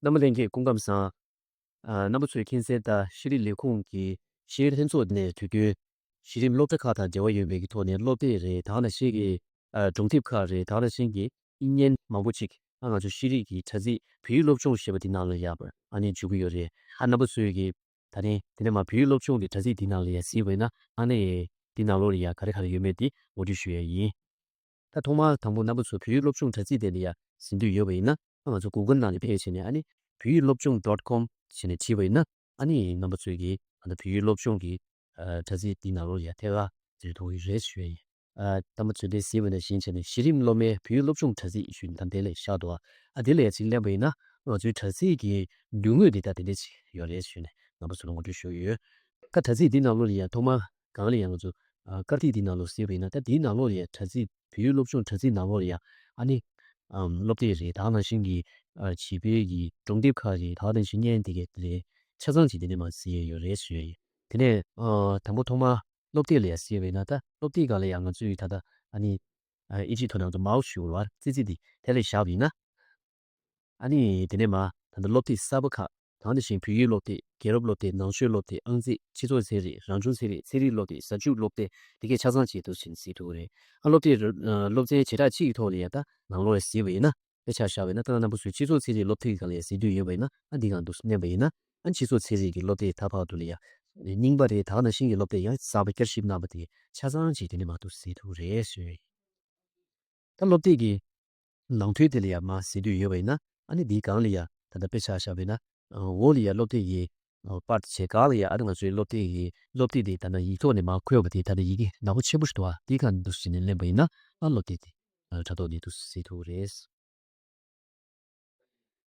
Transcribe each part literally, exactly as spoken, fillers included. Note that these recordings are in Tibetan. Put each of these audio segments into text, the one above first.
རྣམ་པ་ལྷན་རྒྱས་སྐུ་ཁམས་བཟང་། ཨ། རྣམ་པ་ཚོས་མཁྱེན་གསལ་ལྟར་ཤེས་རིག་ལས་ཁུངས་ཀྱི་ཤེས་ཡོན་ལྷན་ཚོགས་ནས་དུས་རྒྱུན་གཞི་རིམ་སློབ་གྲྭ་ཁག་དང་འབྲེལ་བ་ཡོད་པའི་ཐོག་ནས་སློབ་དེབ་རེད། ད་ག་ནང་བཞིན་གྱི་ཨ། སྒྲུང་དེབ་ཁག་རེད། ད་ག་ནང་བཞིན་གྱི་དབྱིན་སྙན་མང་པོ་ཅིག་ཨ། ང་ཚོ་ཤེས་རིག་གི་དྲ་ཚིགས་བོད་ཡིག་སློབ་སྦྱོང་ཞེས་པ་དེ་ནང་ལ་ཡར་ཨ་ནི་འཇུག་གི་ཡོད་རེད། ཨ། རྣམ་པ་ཚོས་ཀྱི་ད་ནི་དེ་ནས་མར་བོད་ཡིག་སློབ་སྦྱོང་གི་དྲ་ཚིགས་དེ་ནང་ལ་ཡར་གཟིགས་པ་ཡིན་ན། ཨ་ནི་དེ་ནང་ལོགས་ལ་ཡར་ག་རེ་ག་རེ་ཡོད་མེད་དེ་ངོ་སྤྲོད་ཞུ་ཡ་ཡིན། ད་ཐོག་མར་དང་པོ་རྣམ་པ་ཚོ་བོད་ཡིག་སློབ་སྦྱོང་དྲ་ཚིགས་དེ་ལ་ཡར་གཟིགས་འདོད་ཡོད་པ་ཡིན་ན། ཨ། ང་ཚོ་གུ་གལ་ནང་ལ་ཕེབས་བྱས་ནས། ཨ་ནི་བོད་ཡིག་སློབ་སྦྱོང་dot com་བྱས་ནས་བྲིས་པ་ཡིན་ན། ཨ་ནི་རྣམ་པ་ཚོས་ཀྱི་ཨ་ནི་བོད་ཡིག་སློབ་སྦྱོང་གི་ཨ། དྲ་ཚིགས་འདི་ནང་ལོགས་ལ་ཡར་ཐད་ཀར་འཛུལ་ཐུབ་ཀྱི་རེད་ཞུ་ཡ་ཡིན། ཨ། རྣམ་པ་ཚོས་དེ་གཟིགས་པ་ནང་བཞིན་བྱས་ནས་གཞི་རིམ་སློབ་མའི་བོད་ཡིག་སློབ་སྦྱོང་དྲ་ཚིགས་ཞུས་ནས་ད་དེ་ལ་ཤར་འདུག་ཨ། དེ་ལ་ཡར་ཅིག་གླེང་པ་ཡིན་ན། ང་ཚོའི་དྲ་ཚིགས་ཀྱི་མདུན་ངོས་འདི་ད་དེ་འདྲ་ཅིག་ཡོད་རེད་ཞུས་ནས་རྣམ་པ་ཚོ་ལ་ངོ་སྤྲོད་ཞུ་གི་ཡོད། ད་དྲ་ཚིགས་འདི་ནང་ལོགས་ལ་ཡར་ཐོག་མར་སྒང་ལ་ཡར་ང་ཚོ་ཨ། དཀར་ཐིག་འདི་ནང་ལོགས་གཟིགས་པ་ཡིན་ན། ད་འདིའི་ནང་ལོགས་ལ་ཡར་དྲ་ཚིགས་བོད་ཡིག་སློབ་སྦྱོང་དྲ་ཚིགས་ནང་ལོགས་ལ་ཡར་ཨ་ནི་ཨམ། སློབ་དེབ་རེད། ད་ག་ནང་བཞིན་གྱི་ཨ། བྱིས་པའི་གི་སྒྲུང་དེབ་ཁག་རེད། ད་ག་ནང་བཞིན་བརྙན་དེ་གས་རེད། ཆ་ཚང་ཅིག་དེ་ནས་མར་གཟིགས་ཡས་ཡོད་རེད་ཞུ་ཡས་ཡིན། དེ་ནས་ཨ། དང་པོ་ཐོག་མར་སློབ་དེབ་ལ་ཡར་གཟིགས་པ་ཡིན་ན། ད་སློབ་དེབ་སྒང་ལ་ཡར་ང་ཚོས་ད་ལྟ་ཨ་ནི་ཨ། ཨིན་ཇིའི་ཐོག་ནས་ང་ཚོ་མའོ་སི་ཞུ་བ་ཙི་ཙི་དེ་དེ་ལ་བཞག་པ་ཡིན་ན། ཨ་ནི་དེ་ནས་མར་ད་ལྟ་སློབ་དེབ་གསར་པ་ཁག། ད་ག་ནང་བཞིན་བོད་ཡིག་སློབ་དེབ། རྒྱལ་རབས་སློབ་དེབ། ནང་ཆོས་སློབ་དེབ། ཨང་རྩིས། སྤྱི་ཚོགས་ཚན་རིག། རང་བྱུང་ཚན་རིག། ཚན་རིག་སློབ་དེབ། གཟའ་མཇུག་སློབ་དེབ། དེ་གས་ཆ་ཚང་ཅིག་འདུག་སེ་གཟིགས་ཐུབ་ཀྱི་རེད། ཨ། སློབ་དེབ་ཨ། སློབ་ཚན་བྱེ་བྲག་གཅིག་གི་ཐོག་ལ་ཡར་ད་ནང་ལོགས་ལ་གཟིགས་པ་ཡིན་ན། དཔེ་ཆ་བཞག་པ་ཡིན་ན། ད་རྣམ་པ་ཚོས་སྤྱི་ཚོགས་ཚན་རིག་སློབ་དེབ་སྒང་ལ་ཡར་གཟིགས་འདོད་ཡོད་པ་ཡིན་ན། ཨ། འདི་སྒང་འདུག་སེ་མནན་པ་ཡིན་ན། ཨ། སྤྱི་ཚོགས་ཚན་རིག་གི་སློབ་དེབ་ད་བར་དུ་ལ་ཡར་རྙིང་པ་རེད། ད་ག་ནང་བཞིན་གྱི་སློབ་དེབ་ཡང་གསར་པ་བསྐྱར་ཞིབ་གནང་བ་དེ་ཆ་ཚང་ཅིག་དེ་ནས་མར་འདུག་སེ་གཟིགས་ཐུབ་ཀྱི་རེད་ཞུ་ཡ་ཡིན། ད་སློབ་དེབ་ཀྱི་ནང་དོན་དེ་ལ་ཡར་མར་གཟིགས་འདོད་ཡོད་པ་ཡིན་ན། ཨ་ནི་འདིའི་སྒང་ལ་ཡར་ད་ལྟ་དཔེ་ཆ་བཞག་པ་ཡིན་ན། ཨ། འོག་ལ་ཡར་སློབ་དེབ་ཀྱི་ཨ། པར་བྱེད་སྒང་ལ་ཡར། ཨ་ནི་ང་ཚོའི་སློབ་དེབ་ཀྱི་སློབ་དེབ་དེ་ད་ནི་ཡིག་ཐོག་ནས་མར་བཀོད་པ་དེ་ད་ནི་ཡི་གེ་ནག་པོ་ཆེན་པོ་ཞིག་འདུག་པ། དེའི་སྒང་འདུག་སེ་བྱས་ནས་ལེན་པ་ཡིན་ན། ཨ། སློབ་དེབ་དེ་ཨ། དྲ་ཐོག་ནས་འདུག་སེ་གཟིགས་ཐུབ་ཀྱི་རེད།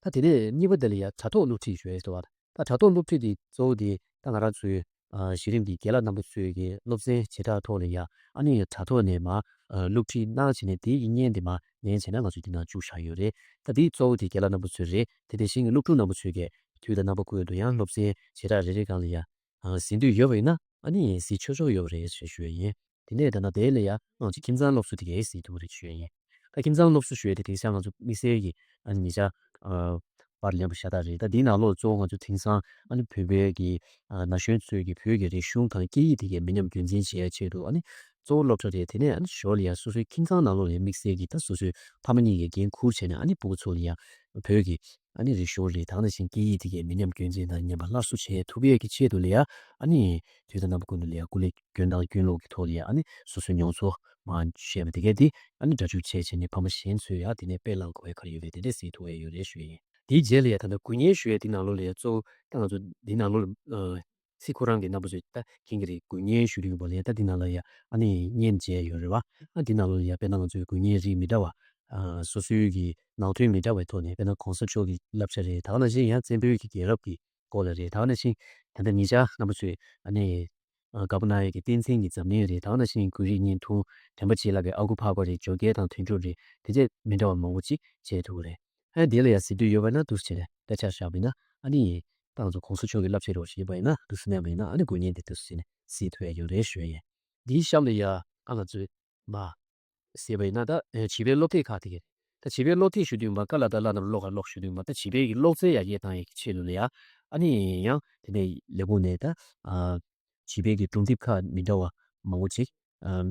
ད་དེ་ནས་གཉིས་པ་དེ་ལ་ཡར་དྲ་ཐོག་སློབ་ཁྲིད་ཞུ་ཡས་འདུག་པ། ད་དྲ་ཐོག་སློབ་ཁྲིད་དེ་གཙོ་བོ་དེ་ད་ང་རང་ཚོའི་ཨ། གཞི་རིམ་གྱི་རྒན་ལགས་རྣམ་པ་ཚོས་ཀྱི་སློབ་ཚན་བྱེ་བྲག་ཐོག་ལ་ཡར། ཨ་ནི་དྲ་ཐོག་ནས་མར་ཨ། སློབ་ཁྲིད་གནང་བྱས་ནས། དེའི་དབྱིན་སྙན་དེ་མར་ལེན་བྱས་ན་ང་ཚོས་དེ་ནང་བཅུག་བཞག་ཡོད་རེད། ད་དེའི་གཙོ་བོ་དེ་རྒན་ལགས་རྣམ་པ་ཚོ་རེད། དེ་དེ་བཞིན་གྱི་སློབ་ཕྲུག་རྣམ་པ་ཚོས་ཀྱི་དུས་དང་རྣམ་པ་ཀུན་ཏུ་ཡང་སློབ་ཚན་བྱེ་བྲག་རེ་རེ་སྒང་ལ་ཡར་ཨ། གཟིགས་འདོད་ཡོད་པ་ཡིན་ན། ཨ་ནི་གཟིགས་ཆོག་ཆོག་ཡོད་པ་རེད་ཞེས་ཞུ་ཡ་ཡིན། དེ་ནས་ད་ལྟ་དེ་ལ་ཡར་ང་ཚོ་ཁྱིམ་ཚང་སློབ་གསོ་དེ་གས་གཟིགས་ཐུབ་ཀྱི་རེད་ཞུ་ཡ་ཡིན། ད་ཁྱིམ་ཚང་སློབ་གསོ་ཞུ་ཡ་དེ་དེང་སང་ང་ཚོ་དམིགས་བསལ་གྱི་ཨ་ནི་ཉེ་ཆར་ཨ། པར་ལེན་པ་ཤ་སྟག་རེད། ད་འདིའི་ནང་ལོགས་གཙོ་བོ་ང་ཚོ་དེང་སང་ཨ་ནི་བོད་པའི་གི་ཨ། ན་གཞོན་ཚོས་ཀྱི་བོད་ཀྱི་རིག་གཞུང་དང་སྐད་ཡིག་དེ་གའི་མི་ཉམས་རྒྱུན་འཛིན་བྱེད་ཡ་ཆེད་དུ། ཨ་ནི་གཙོ་བོ་སློབ་གྲྭ་རེད། དེ་ནས་ཨ་ནི་ཞོར་ལ་ཡ་སོ་སོའི་ཁྱིམ་ཚང་ནང་ལོགས་ལ་ཡ་དམིགས་བསལ་གྱི་ད་སོ་སོའི་ཕ་མ་གཉིས་ཀྱིས་འགན་འཁུར་བྱས་ནས། ཨ་ནི་ཕྲུ་གུ་ཚོ་ལ་ཡ་བོད་ཀྱི་ཨ་ནི་རིག་གཞུང་རེད། ད་ག་ནང་བཞིན་སྐད་ཡིག་དེ་གའི་མི་ཉམས་རྒྱུན་འཛིན་དང་ཉམས་པ་སླར་གསོ་བྱེད་ཐུབ་ཡས་ཀྱི་ཆེད་དུ་ལ་ཡ། ཨ་ནི་དུས་དང་རྣམ་པ་ཀུན་ཏུ་ལ་ཡ་སྐུ་ལས་སྐྱོན་དང་སྐྱོན་ལོག་གི་ཐོག་ལ་ཡ། ཨ་ནི་སོ་སོའི་མྱོང་ཚོར་མར་བཤད་པ་དེ་གས་དེ་ཨ་ནི་སྒྲ་འཇུག་བྱས་བྱས་ནས་ཕ་མ་གཞན་ཚོས་ཡ་དེ་ནས་དཔེ་བླངས་དགོས་ཡ་ག་རེ་ཡོད་པས་དེ་འདྲས་གཟིགས་ཐུབ་ཡ་ཡོད་རེད་ཞུ་ཡ་ཡིན། དེའི་རྗེས་ལ་ཡ་ད་ལྟ་དགུན་གཉེན་ཞུ་ཡ་དེ་ནང་ལོགས་ལ་ཡ་གཙོ་བོ་ད་ང་ཚོ་འདི་ནང་ལོགས་ལ་ཨ། སི་ཁོ་རང་གི་རྣམ་པ་ཚོས་ད་མཁྱེན་གྱི་རེད། དགུན་གཉེན་ཞུ་དུས་ཡིན་པ་ལ་ཡ། ད་འདི་ནང་ལ་ཡ་ཨ་ནི་བརྙན་མཇལ་ཡོད་རེད་བ། ཨ་འདི་ནང་ལོགས་ལ་ཡ་དཔེར་ན་ང་ཚོའི་དགུན་གཉེན་རིགས་མི་འདྲ་བ། ཨ་སོ་སོའི་གི་ནང་དོན་མི་འདྲ་བའི་ཐོག་ནས། དཔེར་ན་གོང་ས་མཆོག་གི་བསླབ་བྱ་རེད། ད་ག་ནང་བཞིན་ཡང་བཙན་པོའི་གི་རྒྱལ་རབས་ཀྱི་སྐོར་ལ་རེད། ད་ག་ནང་བཞིན་ད་ལྟ་ཉེ་ཆར་རྣམ་པ་ཚོས་ཨ་ནི་ཨ་དགའ་པོ་གནང་ཡས་ཀྱི་བསྟན་འཛིན་གྱི་འཛམ་གླིང་རེད། ད་ག་ནང་བཞིན་དགུན་རིགས་བརྙན་ཐུང་དྲན་པ་བརྗེད་ལབ་པའི་ཨ་ཁུ་ཕག་པ་རེད། ཇོ་རྒྱལ་དང་དོན་གྲུབ་རེད། དེ་བཅས་མི་འདྲ་བ་མང་པོ་ཅིག་མཇལ་ཐུབ་ཀྱི་རེད། ཨ་དེ་ལ་ཡ་གཟིགས་འདོད་ཡོད་པ་ན་འདུག་སེ་བྱས་ནས་དཔེ་ཆ་བཞག་པ་ཡིན་ན། ཨ་ནི་ད་ང་ཚོ་གོང་ས་མཆོག་གི་བསླབ་བྱ་རོགས་ཞེས་པ་ཡིན་ན། འདུག་སེ་མནན་པ་ཡིན་ན། ཨ་ནི་དགུན་གཉེན་དེ་འདུག་སེ་བྱས་ནས་གཟིགས་ཐུབ་ཡ་ཡོད་རེད་ཞུ་ཡ་ཡིན། འདིའི་གཤམ་ལ་ཡ་ཨ་ང་ཚོས་མར་གཟིགས་པ་ཡིན་ན། ད་ཨ་བྱིས་པའི་སློབ་དེབ་ཁག་དེ་གས། ད་བྱིས་པའི་སློབ་དེབ་ཞུ་དུས་མ་ཀ་ལ་ད་བླ་ན་ཀློ་ག་ཀློག་ཞུ་དུས་མ། ད་བྱིས་པའི་གི་སློབ་ཚན་ཡར་རྒྱས་བཏང་ཡས་ཀྱི་ཆེད་དུ་ལ་ཡ། ཨ་ནི་ཡང་དེ་ནས་ལས་ཁུངས་ནས་ད་ཨ་བྱིས་པའི་གི་སྒྲུང་དེབ་ཁག་མི་འདྲ་བ་མང་པོ་ཅིག་ཨ་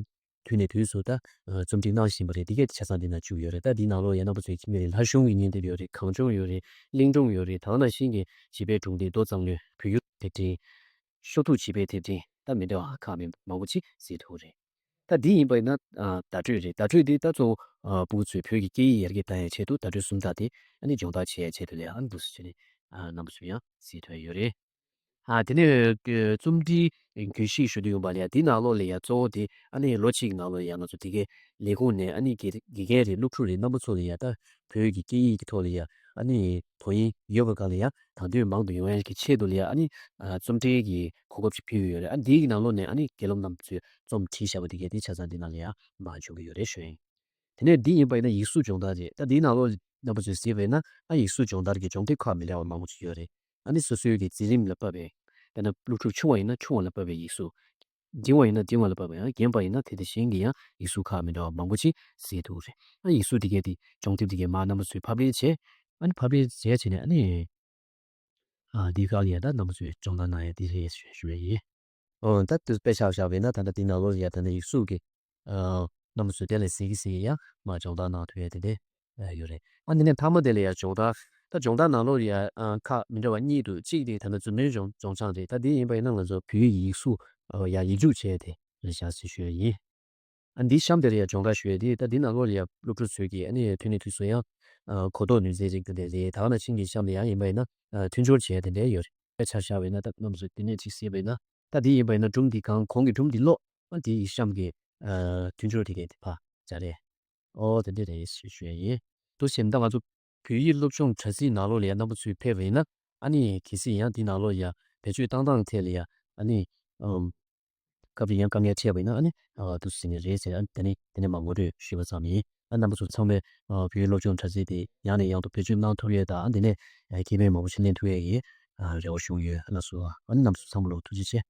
དུས་ནས་དུས་སུ་ད་ཨ་རྩོམ་སྒྲིག་གནང་བཞིན་པ་རེད། དེ་གས་ཆ་ཚང་འདི་ནང་བཅུག་ཡོད་རེད། ད་འདི་ནང་ལོགས་ཡ་རྣམ་པ་ཚོས་མཁྱེན་གྱི་རེད། ལྷ་གཞུང་གི་བརྙན་དེབ་ཡོད་རེད། གངས་ལྗོངས་ཡོད་རེད། གླིང་སྒྲུང་ཡོད་རེད། ད་ག་ནང་བཞིན་གྱི་བྱིས་པའི་སྒྲུང་དེབ་མདོ་ཙམ་ལོས་བོད་ཡུལ་དེབ་ཕྲེང་། ཤོག་ཐུག་བྱིས་པའི་དེབ་ཕྲེང་ད་མི་འདྲ་བ་ཁག་མི་མང་པོ་ཅིག་གཟིགས་ཐུབ་རེད། ད་འདི་ཡིན་པ་ཡིན་ན་ཨ་བརྡ་སྤྲོད་རེད། བརྡ་སྤྲོད་འདི་ད་གཙོ་བོ་ཨ་ཕྲུ་གུ་ཚོས་བོད་ཀྱི་སྐད་ཡིག་ཡར་རྒྱས་གཏང་ཡའི་ཆེད་དུ་བརྡ་སྤྲོད་སུམ་རྟགས་དེ་ཨ་ནི་སྦྱོང་བརྡར་བྱེད་ཡའི་ཆེད་དུ་ལ་ཨ་ནི་འདུག་སེ་བྱས་ནས་ཨ་རྣམ་པ་ཚོས་ཡང་གཟིགས་ཐུབ་ཡ་ཡོད་རེད། ཨ་དེ་ནས་ཨ་རྩོམ་འབྲིའི་རྒྱུན་ཤེས་ཞུ་དུས་ཡིན་པ་ལ་ཡ། འདི་ནང་ལོགས་ལ་ཡ་གཙོ་བོ་དེ་ཨ་ནི་ལོ་གཅིག་གི་ནང་ལོགས་ལ་ཡ་ང་ཚོ་དེ་གའི་ལས་ཁུངས་ནས་ཨ་ནི་དགེ་དགེ་རྒན་རེད། སློབ་ཕྲུག་རེད། རྣམ་པ་ཚོ་ལ་ཡ་ད་བོད་ཀྱི་སྐད་ཡིག་གི་ཐོག་ལ་ཡ་ཨ་ནི་དོ་དབྱིངས་ཡོད་པའི་སྒང་ལ་ཡ་དང་དོད་མང་དུ་ཡོང་ཡ་གི་ཆེད་དུ་ལ་ཡ་ཨ་ནི་ཨ་རྩོམ་འབྲིའི་གི་གོ་སྐབས་ཅིག་ཕུལ་གྱི་ཡོད་རེད། ཨ་འདིའི་གི་ནང་ལོགས་ནས་ཨ་ནི་དགེ་སློབ་རྣམ་པ་ཚོས་རྩོམ་བྲིས་བཞག་པ་དེ་གའི་དེ་ཆ་ཚང་འདི་ནང་ལ་ཡ་མར་འཇུག་གི་ཡོད་རེད་ཞུ་ཡིན། དེ་ནས་འདི་ཡིན་པ་ཡིན་ན་ཡིག་གཟུགས་སྦྱོང་བརྡར་རེད། ད་འདིའི་ནང་ལོགས་རྣམ་པ་ཚོས་གཟིགས་པ་ཡིན་ན། ཨ་ཡིག་གཟུགས་སྦྱོང་བརྡར་གྱི་སྦྱོང་དེབ་ཁག་མི་འདྲ་བ་མང་པོ་ཅིག་ཡོད་རེད། ཨ་ནི་སོ་སོའི་གི་འཛིན་རིམ་ལ་བབས་པའི། དཔེར་ན་སློབ་ཕྲུག་ཆུང་བ་ཡིན་ན་ཆུང་བ་ལ་བབས་པའི་ཡིག་གཟུགས། འབྲིང་བ་ཡིན་ན་འབྲིང་བ་ལ་བབས་པའི། ཡང་རྒན་པ་ཡིན་ན་དེ་དེ་བཞིན་གྱི་ཡང་ཡིག་གཟུགས་ཁག་མི་འདྲ་བ་མང་པོ་ཅིག་གཟིགས་ཐུབ་ཀྱི་རེད། ཨ་ཡིག་གཟུགས་དེ་གའི་དེ་སྦྱོང་དེབ་དེ་གའི་མར་རྣམ་པ་ཚོས་ཕབ་ལེན་བྱས། ཨ་ནི་ཕབ་ལེན་བྱས་བྱས་ནས་ཨ་ནི། ཨ་འདི་ག་ལ་ཡ་ད་རྣམ་པ་ཚོས་སྦྱོང་བརྡར་གནང་ཡ་འདི་རེད་ཞུ་ཞུ་བ་ཡིན། ཨོ་ད་དུ་དཔེ་ཆ་བཞག་པས་ན་ད་ལྟ་འདི་ནང་ལོགས་ལ་ཡ་ད་ནི་ཡིག་གཟུགས་ཀྱི་ཨ་རྣམ་པ་ཚོས་དེ་ལ་གཟིགས་གི་གཟིགས་ཀྱི་ཡ་མ་སྦྱོང་བརྡར་གནང་ཐུབ་ཡ་དེ་འདྲ་ཡོད་རེད། ཨ་ནི་ནས་མཐའ་མ་དེ་ལ་ཡ་སྦྱོང་བརྡར། ད་སྦྱོང་བརྡར་ནང་ལོགས་ལ་ཡ་ཨ་ཁག་མི་འདྲ་བ་གཉིས་འདུག་གཅིག་དེ་ད་ལྟ་རྫུན་མའི་སྦྱོང་སྦྱོང་བྱང་རེད། ད་འདི་ཡིན་པ་ཡིན་ན་ང་ཚོ་བོད་ཡིག་ཡིག་གཟུགས་ཨ་ཡ་ཡིག་རྒྱུགས་བྱས་དེ་རེད་བཞག་ཟེར་ཞུ་ཡ་ཡིན། ཨ་འདིའི་གཤམ་དེར་ཡང་སྦྱོང་བརྡར་ཞུ་ཡས་དེ་ད་འདི་ནང་ལོགས་ལ་ཡང་སློབ་ཕྲུག་ཚོས་ཀྱིས་ཨ་ནི་ཐོན་ནས་དུས་སུ་ཡང་ཨ་གོ་རྟོགས་ནུས་རྩལ་ཅིག་དེ་འདྲ་རེད། ད་ག་ནང་བཞིན་གྱི་གཤམ་ལ་ཡང་ཡིན་པ་ཡིན་ན་ཨ་མཐུན་སྦྱོར་བྱེད་ཡས་དེ་འདྲ་ཡོད་རེད། དཔེ་ཆ་བཞག་པ་ཡིན་ན་ད་རྣམ་པ་ཚོས་འདི་ནས་ཅིག་གཟིགས་པ་ཡིན་ན་ད་འདི་ཡིན་པ་ཡིན་ན་སྒྲུང་འདི་གང་གོང་གི་སྒྲུང་འདི་ཀློག་ཨ་འདིའི་གཤམ་གྱི་ཨ་མཐུན་སྦྱོར་དེ་གས་དེ་ཕར་སྦྱར་རེད། ཨོ་དེ་འདྲ་རེད་ཞུ་ཞུ་ཡས་ཡིན། འདུག་བྱས་ན་ད་ང་ཚོ་བོད་ཡིག་སློབ་སྦྱོང་དྲ་ཚིགས་ནང་ལོགས་ལ་ཡང་རྣམ་པ་ཚོས་ཕེབས་པ་ཡིན་ན་ཨ་ནི་གལ་སྲིད་ཡང་འདི་ནང་ལོགས་ལ་ཡང་བེད་སྤྱོད་བཏང་སྟངས་ཐད་ལ་ཡང་ཨ་ནི་ཨམ། སྐབས་རེ་ཡང་དཀའ་ངལ་འཕྲད་པ་ཡིན་ན་ཨ་ནི་ཨ་འདུག་ཟེར་ནས་རེད་ཟེར། ཨ་ནི་དེ་ནས་དེ་ནས་མ་ངོ་སྤྲོད་ཞུས་པ་ཙམ་ཡིན། ཨ་རྣམ་པ་ཚོ་ཚང་མས་ཨ་བོད་ཡིག་སློབ་སྦྱོང་དྲ་ཚིགས་དེ་ཡང་ནས་ཡང་དུ་བེད་སྤྱོད་གནང་ཐུབ་ཡས་དང་ཨ་འདི་ནས་ཨ་ཁེ་ཕན་མང་པོ་ཞིག་ལེན་ཐུབ་ཡས་ཀྱི་ཨ་རེ་བ་ཞུ་གི་ཡོད། ཨ་ལགས་སོ། ཨ་ནི་རྣམ་པ་ཚོ་ཚང་མ་ལ་ཐུགས་རྗེ་ཆེ།